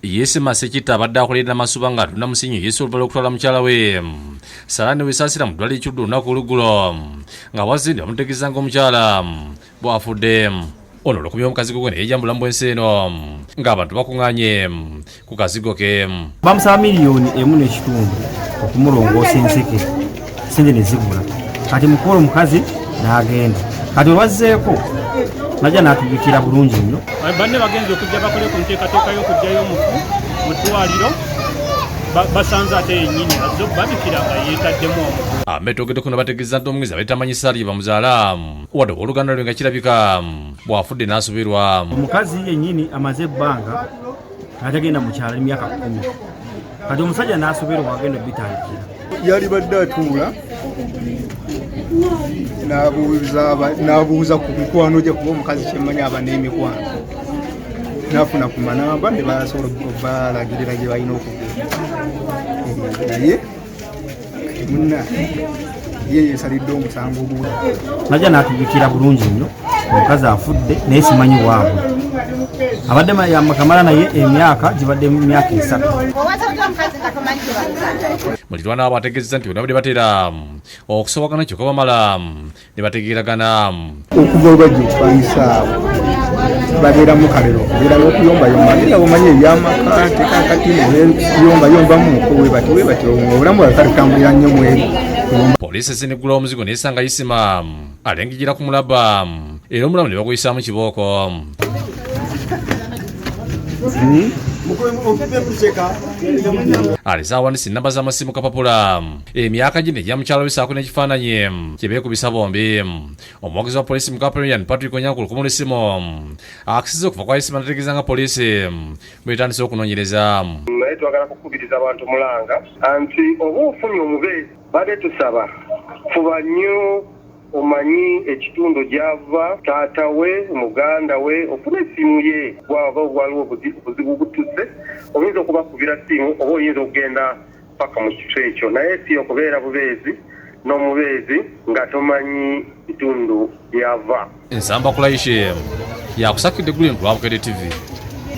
Yesima Ssekitta abadde akolera Namasuba ng'atunda musinyo yesu oluvannyuma lw'okutwala mukyala we Salaani Wesaasira mu ddwaliro e Kiruddu olunaku olweggulo nga wazze bamutegeeza ng'omukyala bw'afudde. Ono olwokubya omukazigo gwe ne yeejambula mu bw'ensi eno ng'abantu bakuŋŋaanye ku kazigo ke. Bamusaba 1.5 miliyoni okumulongoosa enseke, sente ne zibula. Kati mukulu omukazi n'agenda, kati olwazzeeko najja n'atubikira bulungi nnyo. Banne bagenze okujja bakole ku nteekateeka y'okuggyayo omufu mu ddwaliro, basanze ate yennyini azze okubabikira nga yeetaddemu omufu. Abeetogeddeko ne bategeeza nti omugenzi abadde tamanyi saali gye bamuzaala wadde owooluganda lwe nga kirabika bw'afudde n'asoberwa. Omukazi yennyini amaze ebbanga nga tagenda mu kyalo, emyaka 10. Kati omusajja n'asoberwa wagenda obitandikira. Yali badde atuula n'abuuza ku mikwano gye, kuba omukazi kyemmanyi aba n'emikwano, n'afuna ku manamba ne basobola obalagirira gye balina okugenda. Naye kati munna ye yeesalidde omusango ogwo. Najja n'atubikira bulungi nnyo, omukazi afudde naye simanyi waabwe. Abadde kamala naye emyaka gibadde mu myaka 3. Mulirwana abo ategeezezza nti bonna badde batera okusobagana, kyokka bamala ne bategeeragana. Okuva lwe bajja okupangisa awo babeeramu kalero okubeerawo okuyombayomba, naye nga bomanyi ebyamaka tekakati nebeyombayombamuko webati webati, obulamu bwabwe kale tutambulira nnyo mweri. Poliisi ezineggula omuzigo nesanga Isima alengejera ku mulaba era omulamu ne baguyisaamu kibooko. Alese awandiisa ennamba z'amasimu kapapula, emyaka gino egya mukyalo we saako n'ekifaananyi kye beekubisa bombi. Omuwagizi wa poliisi mu Kampala, Patrick Onyango Lukumulisimu, akisiza okuva kwa Isima nategeeza nga poliisi bwetandise okunoonyereza. Naye twagala kukubiriza abantu mulanga nti oba ofunye omubeezi, badde tusaba fuba nnyo omanyi ekitundu gy'ava, taata we, muganda we, ofune essimu ye. Bwaba waliwo obuzibu butuse, oyinza okubakubira ssimu oba oyinza okugenda paka mu kifo ekyo, naye si okubeera bubeezi n'omubeezi nga tomanyi bitundu byava. Nsamba Kulaishe yakusakidde gulin ku lwa Bukedde TV.